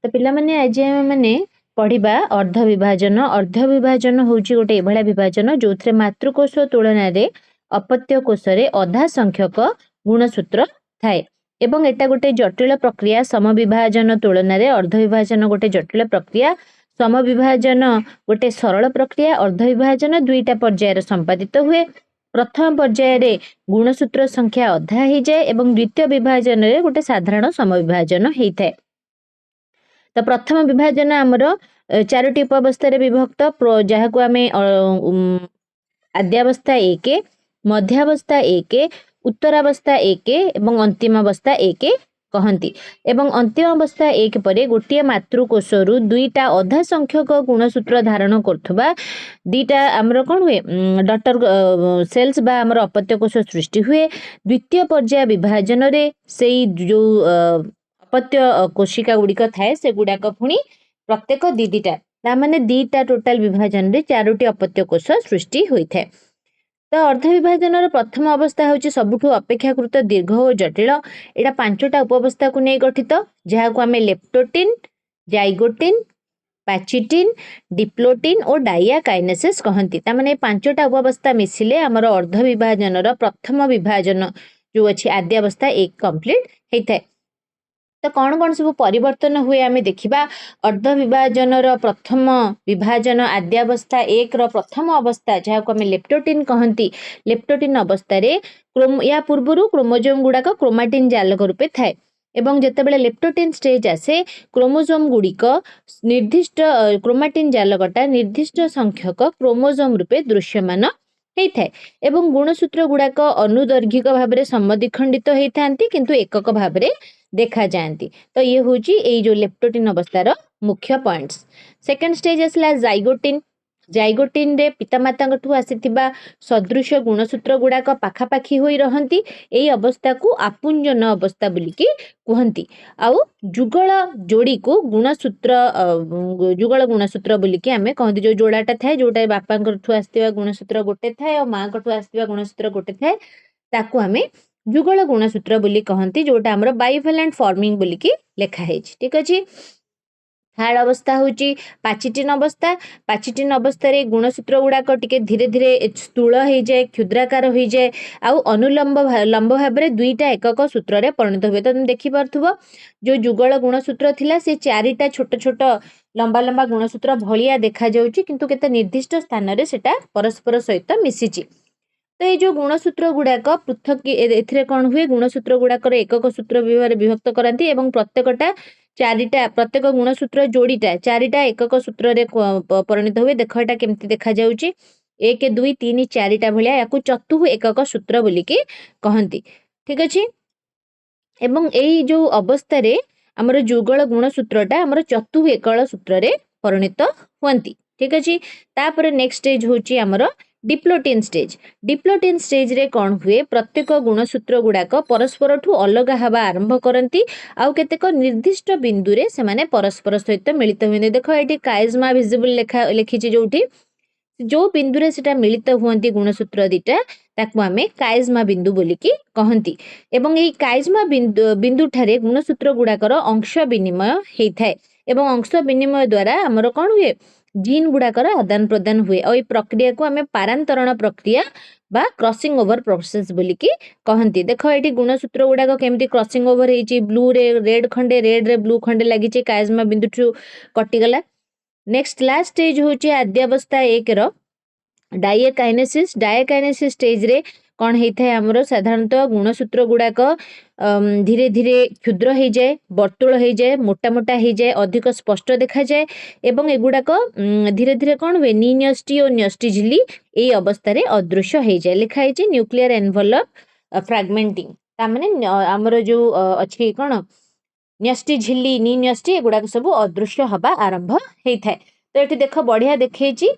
ତ ପିଲାମାନେ, ଆଜି ଆମେ ମାନେ ପଢିବା ଅର୍ଦ୍ଧ ବିଭାଜନ। ଅର୍ଦ୍ଧ ବିଭାଜନ ହେଉଛି ଗୋଟେ ଏଭଳିଆ ବିଭାଜନ ଯୋଉଥିରେ ମାତୃକୋଷ ତୁଳନାରେ ଅପତ୍ୟ କୋଷରେ ଅଧା ସଂଖ୍ୟକ ଗୁଣସୂତ୍ର ଥାଏ ଏବଂ ଏଟା ଗୋଟେ ଜଟିଳ ପ୍ରକ୍ରିୟା। ସମବିଭାଜନ ତୁଳନାରେ ଅର୍ଦ୍ଧ ବିଭାଜନ ଗୋଟେ ଜଟିଳ ପ୍ରକ୍ରିୟା। ସମବିଭାଜନ ଗୋଟେ ସରଳ ପ୍ରକ୍ରିୟା। ଅର୍ଦ୍ଧ ବିଭାଜନ ଦୁଇଟା ପର୍ଯ୍ୟାୟରେ ସମ୍ପାଦିତ ହୁଏ। ପ୍ରଥମ ପର୍ଯ୍ୟାୟରେ ଗୁଣସୂତ୍ର ସଂଖ୍ୟା ଅଧା ହେଇଯାଏ ଏବଂ ଦ୍ୱିତୀୟ ବିଭାଜନରେ ଗୋଟେ ସାଧାରଣ ସମବିଭାଜନ ହେଇଥାଏ। ତ ପ୍ରଥମ ବିଭାଜନ ଆମର ଚାରୋଟି ଉପାବସ୍ଥାରେ ବିଭକ୍ତ, ଯାହାକୁ ଆମେ ଆଦ୍ୟାବସ୍ଥା 1, ମଧ୍ୟାବସ୍ଥା 1, ଉତ୍ତରାବସ୍ଥା 1 ଏବଂ ଅନ୍ତିମାବସ୍ଥା 1 କହନ୍ତି। ଏବଂ ଅନ୍ତିମ ଅବସ୍ଥା 1 ପରେ ଗୋଟିଏ ମାତୃକୋଷରୁ ଦୁଇଟା ଅଧା ସଂଖ୍ୟକ ଗୁଣସୂତ୍ର ଧାରଣ କରୁଥିବା ଦିଟା ଆମର କ'ଣ ହୁଏ, ଡଟର ସେଲ୍ସ ବା ଆମର ଅପତ୍ୟ କୋଷ ସୃଷ୍ଟି ହୁଏ। ଦ୍ୱିତୀୟ ପର୍ଯ୍ୟାୟ ବିଭାଜନରେ ସେଇ ଯୋଉ ଅପତ୍ୟ କୋଶିକା ଗୁଡ଼ିକ ଥାଏ, ସେଗୁଡ଼ାକ ପୁଣି ପ୍ରତ୍ୟେକ ଦି ଦିଟା, ତା ମାନେ ଦିଟା ଟୋଟାଲ ବିଭାଜନରେ ଚାରୋଟି ଅପତ୍ୟ କୋଷ ସୃଷ୍ଟି ହୋଇଥାଏ। ତ ଅର୍ଦ୍ଧ ବିଭାଜନର ପ୍ରଥମ ଅବସ୍ଥା ହେଉଛି ସବୁଠୁ ଅପେକ୍ଷାକୃତ ଦୀର୍ଘ ଓ ଜଟିଳ। ଏଇଟା ପାଞ୍ଚଟା ଉପଅବସ୍ଥାକୁ ନେଇ ଗଠିତ, ଯାହାକୁ ଆମେ ଲେପ୍ଟୋଟିନ୍, ଜାଇଗୋଟିନ୍, ପାଚିଟିନ୍, ଡିପ୍ଲୋଟିନ୍ ଓ ଡାଇଆକାଇନେସିସ୍ କହନ୍ତି। ତା ମାନେ ପାଞ୍ଚଟା ଉପଅବସ୍ଥା ମିଶିଲେ ଆମର ଅର୍ଦ୍ଧ ବିଭାଜନର ପ୍ରଥମ ବିଭାଜନ ଯୋଉ ଅଛି ଆଦ୍ୟାବସ୍ଥା 1 କମ୍ପ୍ଲିଟ୍ ହେଇଥାଏ। ତ କ'ଣ କ'ଣ ସବୁ ପରିବର୍ତ୍ତନ ହୁଏ ଆମେ ଦେଖିବା। ଅର୍ଦ୍ଧ ବିଭାଜନର ପ୍ରଥମ ବିଭାଜନ ଆଦ୍ୟାବସ୍ଥା 1ର ପ୍ରଥମ ଅବସ୍ଥା, ଯାହାକୁ ଆମେ ଲେପ୍ଟୋଟିନ୍ କହନ୍ତି, ଲେପ୍ଟୋଟିନ୍ ଅବସ୍ଥାରେ ୟା ପୂର୍ବରୁ କ୍ରୋମୋଜୋମ୍ ଗୁଡ଼ାକ କ୍ରୋମାଟିନ୍ ଜାଲକ ରୂପେ ଥାଏ ଏବଂ ଯେତେବେଳେ ଲେପ୍ଟୋଟିନ୍ ଷ୍ଟେଜ୍ ଆସେ, କ୍ରୋମୋଜୋମ୍ ଗୁଡ଼ିକ ନିର୍ଦ୍ଦିଷ୍ଟ କ୍ରୋମାଟିନ୍ ଜାଲକଟା ନିର୍ଦ୍ଦିଷ୍ଟ ସଂଖ୍ୟକ କ୍ରୋମୋଜୋମ୍ ରୂପେ ଦୃଶ୍ୟମାନ ହେଇଥାଏ ଏବଂ ଗୁଣସୂତ୍ର ଗୁଡ଼ାକ ଅନୁଦୈର୍ଘିକ ଭାବରେ ସମଦ୍ୱିଖଣ୍ଡିତ ହେଇଥାନ୍ତି, କିନ୍ତୁ ଏକକ ଭାବରେ ଦେଖାଯାଆନ୍ତି। ତ ଇଏ ହେଉଛି ଏଇ ଯୋଉ ଲେପ୍ଟୋଟିନ୍ ଅବସ୍ଥାର ମୁଖ୍ୟ ପଏଣ୍ଟସ୍। ସେକେଣ୍ଡ ଷ୍ଟେଜ୍ ଆସିଲା ଜାଇଗୋଟିନ୍। ଜାଇଗୋଟିନ୍ରେ ପିତାମାତାଙ୍କଠୁ ଆସିଥିବା ସଦୃଶ ଗୁଣସୂତ୍ର ଗୁଡ଼ାକ ପାଖାପାଖି ହୋଇ ରହନ୍ତି। ଏଇ ଅବସ୍ଥାକୁ ଆପୁଞ୍ଜନ ଅବସ୍ଥା ବୋଲିକି କୁହନ୍ତି। ଆଉ ଯୁଗଳ ଯୋଡ଼ିକୁ ଗୁଣସୂତ୍ର, ଯୁଗଳ ଗୁଣସୂତ୍ର ବୋଲିକି ଆମେ କହନ୍ତି। ଯୋଉ ଯୋଡ଼ାଟା ଥାଏ, ଯୋଉଟା ବାପାଙ୍କଠୁ ଆସିଥିବା ଗୁଣସୂତ୍ର ଗୋଟେ ଥାଏ ଆଉ ମାଆଙ୍କଠୁ ଆସିଥିବା ଗୁଣସୂତ୍ର ଗୋଟେ ଥାଏ, ତାକୁ ଆମେ ଯୁଗଳ ଗୁଣସୂତ୍ର ବୋଲି କହନ୍ତି, ଯୋଉଟା ଆମର ବାଇଭାଲେଣ୍ଟ ଫର୍ମିଂ ବୋଲିକି ଲେଖା ହେଇଛି। ଠିକ ଅଛି। ଥାର୍ଡ ଅବସ୍ଥା ହେଉଛି ପାଚିଟିନ୍ ଅବସ୍ଥା। ପାଚିଟିନ୍ ଅବସ୍ଥାରେ ଗୁଣସୂତ୍ର ଗୁଡ଼ାକ ଟିକେ ଧୀରେ ଧୀରେ ସ୍ଥୂଳ ହେଇଯାଏ, କ୍ଷୁଦ୍ରାକାର ହୋଇଯାଏ ଆଉ ଅନୁଲମ୍ବ ଲମ୍ବ ଭାବରେ ଦୁଇଟା ଏକକ ସୂତ୍ରରେ ପରିଣତ ହୁଏ। ତ ତମେ ଦେଖିପାରୁଥିବ, ଯୋଉ ଯୁଗଳ ଗୁଣସୂତ୍ର ଥିଲା, ସେ ଚାରିଟା ଛୋଟ ଛୋଟ ଲମ୍ବା ଲମ୍ବା ଗୁଣସୂତ୍ର ଭଳିଆ ଦେଖାଯାଉଛି, କିନ୍ତୁ କେତେ ନିର୍ଦ୍ଦିଷ୍ଟ ସ୍ଥାନରେ ସେଟା ପରସ୍ପର ସହିତ ମିଶିଛି। ତ ଏଇ ଯୋଉ ଗୁଣସୂତ୍ର ଗୁଡ଼ାକ ପୃଥକ, ଏଥିରେ କ'ଣ ହୁଏ, ଗୁଣସୂତ୍ର ଗୁଡ଼ାକର ଏକକ ସୂତ୍ର ବିଭାଗରେ ବିଭକ୍ତ କରନ୍ତି ଏବଂ ପ୍ରତ୍ୟେକଟା ଚାରିଟା, ପ୍ରତ୍ୟେକ ଗୁଣସୂତ୍ର ଯୋଡ଼ିଟା ଚାରିଟା ଏକକ ସୂତ୍ରରେ ପରିଣତ ହୁଏ। ଦେଖ, ଏଟା କେମିତି ଦେଖାଯାଉଛି, 1, 2, 3, 4ଟା ଭଳିଆ। ୟାକୁ ଚତୁଃ ଏକକ ସୂତ୍ର ବୋଲିକି କହନ୍ତି। ଠିକ ଅଛି। ଏବଂ ଏଇ ଯୋଉ ଅବସ୍ଥାରେ ଆମର ଯୁଗଳ ଗୁଣସୂତ୍ରଟା ଆମର ଚତୁଃ ଏକଳ ସୂତ୍ରରେ ପରିଣତ ହୁଅନ୍ତି। ଠିକ ଅଛି। ତାପରେ ନେକ୍ସଟ ଷ୍ଟେଜ୍ ହେଉଛି ଆମର ଡିପ୍ଲୋଟିନ୍ ଷ୍ଟେଜ୍। ଡିପ୍ଲୋଟିନ୍ ଷ୍ଟେଜ୍ରେ କ'ଣ ହୁଏ? ପ୍ରତ୍ୟେକ ଗୁଣସୂତ୍ର ଗୁଡ଼ାକ ପରସ୍ପରଠୁ ଅଲଗା ହେବା ଆରମ୍ଭ କରନ୍ତି ଆଉ କେତେକ ନିର୍ଦ୍ଦିଷ୍ଟ ବିନ୍ଦୁରେ ସେମାନେ ପରସ୍ପର ସହିତ ମିଳିତ ହୁଅନ୍ତି। ଦେଖ, ଏଠି କାଇଜମା ଭିଜିବଲ୍ ଲେଖା ଲେଖିଛି। ଯୋଉଠି ଯୋଉ ବିନ୍ଦୁରେ ସେଟା ମିଳିତ ହୁଅନ୍ତି ଗୁଣସୂତ୍ର ଦିଟା, ତାକୁ ଆମେ କାଇଜମା ବିନ୍ଦୁ ବୋଲିକି କହନ୍ତି। ଏବଂ ଏଇ କାଇଜମା ବିନ୍ଦୁଠାରେ ଗୁଣସୂତ୍ର ଗୁଡ଼ାକର ଅଂଶ ବିନିମୟ ହେଇଥାଏ ଏବଂ ଅଂଶ ବିନିମୟ ଦ୍ୱାରା ଆମର କ'ଣ ହୁଏ? ଜିନ୍ ଗୁଡ଼ାକର ଆଦାନ ପ୍ରଦାନ ହୁଏ। ଆଉ ଏଇ ପ୍ରକ୍ରିୟାକୁ ଆମେ ପାରାନ୍ତରଣ ପ୍ରକ୍ରିୟା ବା କ୍ରସିଂ ଓଭର ପ୍ରୋସେସ୍ ବୋଲିକି କହନ୍ତି। ଦେଖ, ଏଠି ଗୁଣସୂତ୍ର ଗୁଡ଼ାକ କେମିତି କ୍ରସିଂ ଓଭର ହେଇଛି। ବ୍ଲୁରେ ରେଡ୍ ଖଣ୍ଡେ, ରେଡ୍ରେ ବ୍ଲୁ ଖଣ୍ଡେ ଲାଗିଛି, କାଇଜମା ବିନ୍ଦୁଠୁ କଟିଗଲା। ନେକ୍ସଟ ଲାଷ୍ଟ ଷ୍ଟେଜ୍ ହେଉଛି ଆଦ୍ୟାବସ୍ଥା 1ର ଡାଇଏକାଇନେସିସ୍। ଡାଇଏକାଇନେସିସ୍ ଷ୍ଟେଜ୍ରେ କ'ଣ ହେଇଥାଏ? ଆମର ସାଧାରଣତଃ ଗୁଣସୂତ୍ର ଗୁଡ଼ାକ ଧୀରେ ଧୀରେ କ୍ଷୁଦ୍ର ହେଇଯାଏ, ବର୍ତ୍ତୁଳ ହେଇଯାଏ, ମୋଟା ମୋଟା ହେଇଯାଏ, ଅଧିକ ସ୍ପଷ୍ଟ ଦେଖାଯାଏ ଏବଂ ଏଗୁଡ଼ାକ ଧୀରେ ଧୀରେ କ'ଣ ହୁଏ? ନିନ୍ୟଷ୍ଟି ଓ ନ୍ୟଷ୍ଟି ଝିଲ୍ଲି ଏଇ ଅବସ୍ଥାରେ ଅଦୃଶ୍ୟ ହେଇଯାଏ। ଲେଖା ହେଇଛି ନ୍ୟୁକ୍ଲିୟର ଏନଭଲପ ଫ୍ରାଗମେଣ୍ଟିଂ। ତାମାନେ ଆମର ଯୋଉ ଅଛି କ'ଣ ନ୍ୟଷ୍ଟି ଝିଲ୍ଲି, ନିନ୍ୟଷ୍ଟି, ଏଗୁଡ଼ାକ ସବୁ ଅଦୃଶ୍ୟ ହବା ଆରମ୍ଭ ହେଇଥାଏ। ତ ଏଠି ଦେଖ, ବଢିଆ ଦେଖେଇଛି।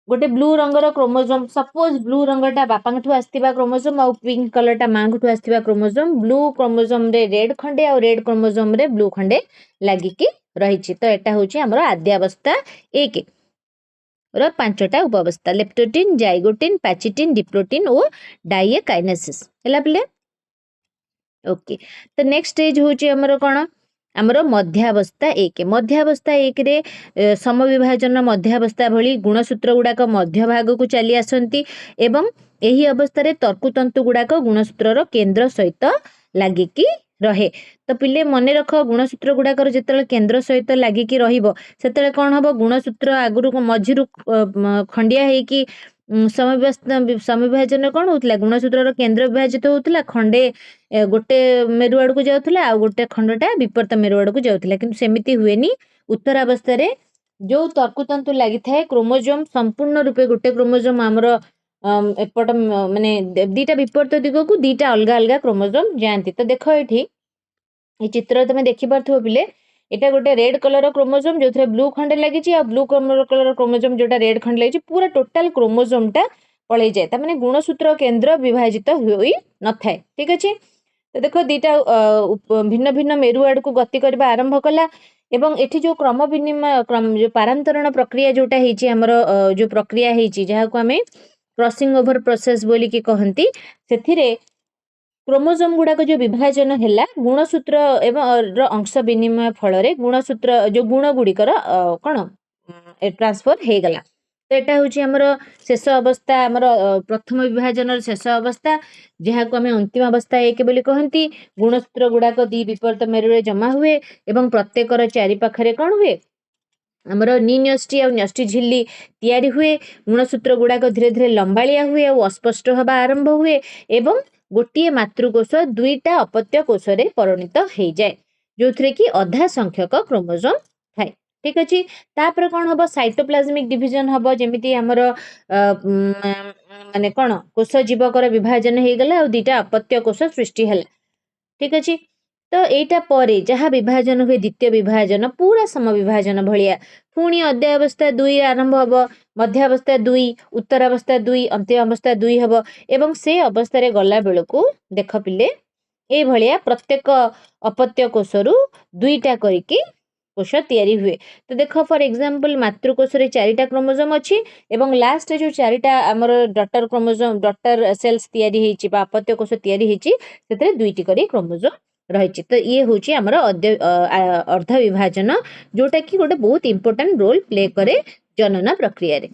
ଗୋଟେ ବ୍ଲୁ ରଙ୍ଗର କ୍ରୋମୋଜୋମ୍, ସପୋଜ ବ୍ଲୁ ରଙ୍ଗଟା ବାପାଙ୍କଠୁ ଆସିଥିବା କ୍ରୋମୋଜୋମ୍ ଆଉ ପିଙ୍କ କଲରଟା ମାଙ୍କଠୁ ଆସିଥିବା କ୍ରୋମୋଜୋମ୍। ବ୍ଲୁ କ୍ରୋମୋଜୋମରେ ରେଡ୍ ଖଣ୍ଡେ ଆଉ ରେଡ୍ କ୍ରୋମୋଜୋମରେ ବ୍ଲୁ ଖଣ୍ଡେ ଲାଗିକି ରହିଛି। ତ ଏଟା ହେଉଛି ଆମର ଆଦ୍ୟାବସ୍ଥା 1 ର ପାଞ୍ଚଟା ଉପଅବସ୍ଥା: ଲେପ୍ଟୋଟିନ୍, ଜାଇଗୋଟିନ୍, ପାଚିଟିନ୍, ଡିପ୍ଲୋଟିନ୍ ଓ ଡାଇଏକାଇନେସିସ୍। ହେଲା ପିଲେ? ଓକେ। ତ ନେକ୍ସଟ ଷ୍ଟେଜ୍ ହେଉଛି ଆମର କ'ଣ? ଆମର ମଧ୍ୟାବସ୍ଥା ଏକ। ମଧ୍ୟାବସ୍ଥା ଏକରେ ସମବିଭାଜନ ମଧ୍ୟାବସ୍ଥା ଭଳି ଗୁଣସୂତ୍ର ଗୁଡ଼ାକ ମଧ୍ୟଭାଗକୁ ଚାଲି ଆସନ୍ତି ଏବଂ ଏହି ଅବସ୍ଥାରେ ତର୍କୁତନ୍ତୁ ଗୁଡ଼ାକ ଗୁଣସୂତ୍ରର କେନ୍ଦ୍ର ସହିତ ଲାଗିକି ରହେ। ତ ପିଲେ, ମନେ ରଖ, ଗୁଣସୂତ୍ର ଗୁଡ଼ାକର ଯେତେବେଳେ କେନ୍ଦ୍ର ସହିତ ଲାଗିକି ରହିବ, ସେତେବେଳେ କ'ଣ ହବ? ଗୁଣସୂତ୍ର ଆଗରୁ ମଝିରୁ ଖଣ୍ଡିଆ ହେଇକି, ସମବିଭାଜନ କ'ଣ ହଉଥିଲା? ଗୁଣସୂତ୍ରର କେନ୍ଦ୍ର ବିଭାଜିତ ହଉଥିଲା, ଖଣ୍ଡେ ଗୋଟେ ମେରୁ ଆଡ଼କୁ ଯାଉଥିଲା ଆଉ ଗୋଟେ ଖଣ୍ଡଟା ବିପରୀତ ମେରୁ ଆଡ଼କୁ ଯାଉଥିଲା। କିନ୍ତୁ ସେମିତି ହୁଏନି ଉତ୍ତରାବସ୍ଥାରେ। ଯୋଉ ତର୍କୁତନ୍ତୁ ଲାଗିଥାଏ, କ୍ରୋମୋଜୋମ୍ ସମ୍ପୂର୍ଣ୍ଣ ରୂପେ ଗୋଟେ କ୍ରୋମୋଜୋମ୍ ଆମର ଏପଟ, ମାନେ ଦିଟା ବିପରୀତ ଦିଗକୁ ଦିଟା ଅଲଗା ଅଲଗା କ୍ରୋମୋଜୋମ୍ ଯାଆନ୍ତି। ତ ଦେଖ, ଏଠି ଏଇ ଚିତ୍ରରେ ତମେ ଦେଖିପାରୁଥିବ ପିଲେ, ଏଇଟା ଗୋଟେ ରେଡ୍ କଲର କ୍ରୋମୋଜୋମ୍ ଯୋଉଥିରେ ବ୍ଲୁ ଖଣ୍ଡେ ଲାଗିଛି, ଆଉ ବ୍ଲୁ କଲର କ୍ରୋମୋଜୋମ୍ ଯୋଉଟା ରେଡ୍ ଖଣ୍ଡେ ଲାଗିଛି। ପୁରା ଟୋଟାଲ କ୍ରୋମୋଜୋମଟା ପଳେଇଯାଏ, ତା ମାନେ ଗୁଣସୂତ୍ର କେନ୍ଦ୍ର ବିଭାଜିତ ହୋଇ ନଥାଏ। ଠିକ ଅଛି? ତ ଦେଖ, ଦିଟା ଭିନ୍ନ ଭିନ୍ନ ମେରୁ ଆଡ଼କୁ ଗତି କରିବା ଆରମ୍ଭ କଲା ଏବଂ ଏଠି ଯୋଉ କ୍ରମ ବିନିମୟ, ଯୋଉ ପାରାନ୍ତରଣ ପ୍ରକ୍ରିୟା ଯୋଉଟା ହେଇଛି ଆମର, ଯୋଉ ପ୍ରକ୍ରିୟା ହେଇଛି ଯାହାକୁ ଆମେ କ୍ରସିଂ ଓଭର ପ୍ରୋସେସ ବୋଲିକି କହନ୍ତି, ସେଥିରେ କ୍ରୋମୋଜୋମ ଗୁଡାକ ଯୋଉ ବିଭାଜନ ହେଲା, ଗୁଣସୂତ୍ର ଏବଂ ର ଅଂଶ ବିନିମୟ ଫଳରେ ଗୁଣସୂତ୍ର ଯୋଉ ଗୁଣ ଗୁଡ଼ିକର କ'ଣ ଟ୍ରାନ୍ସଫର ହେଇଗଲା। ତ ଏଇଟା ହେଉଛି ଆମର ଶେଷ ଅବସ୍ଥା, ଆମର ପ୍ରଥମ ବିଭାଜନର ଶେଷ ଅବସ୍ଥା, ଯାହାକୁ ଆମେ ଅନ୍ତିମ ଅବସ୍ଥା ଏକ ବୋଲି କହନ୍ତି। ଗୁଣସୂତ୍ର ଗୁଡାକ ଦି ବିପରୀତ ମେରୁରେ ଜମା ହୁଏ ଏବଂ ପ୍ରତ୍ୟେକର ଚାରି ପାଖରେ କ'ଣ ହୁଏ? ଆମର ନିନ୍ୟଷ୍ଟି ଆଉ ନ୍ୟଷ୍ଟି ଝିଲ୍ଲି ତିଆରି ହୁଏ। ଗୁଣସୂତ୍ର ଗୁଡାକ ଧୀରେ ଧୀରେ ଲମ୍ବାଳିଆ ହୁଏ ଆଉ ଅସ୍ପଷ୍ଟ ହେବା ଆରମ୍ଭ ହୁଏ ଏବଂ ଗୋଟିଏ ମାତୃକୋଷ ଦୁଇଟା ଅପତ୍ୟ କୋଷରେ ପରିଣତ ହେଇଯାଏ, ଯୋଉଥିରେ କି ଅଧା ସଂଖ୍ୟକ କ୍ରୋମୋଜୋମ ଥାଏ। ଠିକ ଅଛି? ତାପରେ କ'ଣ ହବ? ସାଇଟୋପ୍ଲାଜମିକ ଡିଭିଜନ ହବ। ଯେମିତି ଆମର ମାନେ କ'ଣ, କୋଷ ଜୀବକର ବିଭାଜନ ହେଇଗଲା ଆଉ ଦିଟା ଅପତ୍ୟ କୋଷ ସୃଷ୍ଟି ହେଲା। ଠିକ ଅଛି? ତ ଏଇଟା ପରେ ଯାହା ବିଭାଜନ ହୁଏ, ଦ୍ୱିତୀୟ ବିଭାଜନ ପୁରା ସମବିଭାଜନ ଭଳିଆ। ପୁଣି ଅଦ୍ୟାବସ୍ଥା 2 ଆରମ୍ଭ ହବ, ମଧ୍ୟାବସ୍ଥା 2, ଉତ୍ତରାବସ୍ଥା 2, ଅନ୍ତିମ ଅବସ୍ଥା 2 ହବ ଏବଂ ସେ ଅବସ୍ଥାରେ ଗଲା ବେଳକୁ ଦେଖ ପିଲେ, ଏଇଭଳିଆ ପ୍ରତ୍ୟେକ ଅପତ୍ୟ କୋଷରୁ ଦୁଇଟା କରିକି କୋଷ ତିଆରି ହୁଏ। ତ ଦେଖ, ଫର ଏକ୍ସାମ୍ପଲ, ମାତୃକୋଷରେ ଚାରିଟା କ୍ରୋମୋଜୋମ ଅଛି ଏବଂ ଲାଷ୍ଟରେ ଯୋଉ ଚାରିଟା ଆମର ଡଟର କ୍ରୋମୋଜୋମ, ଡଟର ସେଲ୍ସ ତିଆରି ହେଇଛି ବା ଅପତ୍ୟ କୋଷ ତିଆରି ହେଇଛି, ସେଥିରେ ଦୁଇଟି କରି କ୍ରୋମୋଜୋମ ରହିଛି। ତ ଇଏ ହେଉଛି ଆମର ଅର୍ଦ୍ଧ ବିଭାଜନ, ଯୋଉଟା କି ଗୋଟେ ବହୁତ ଇମ୍ପୋର୍ଟାଣ୍ଟ ରୋଲ ପ୍ଲେ କରେ ଜନନ ପ୍ରକ୍ରିୟାରେ।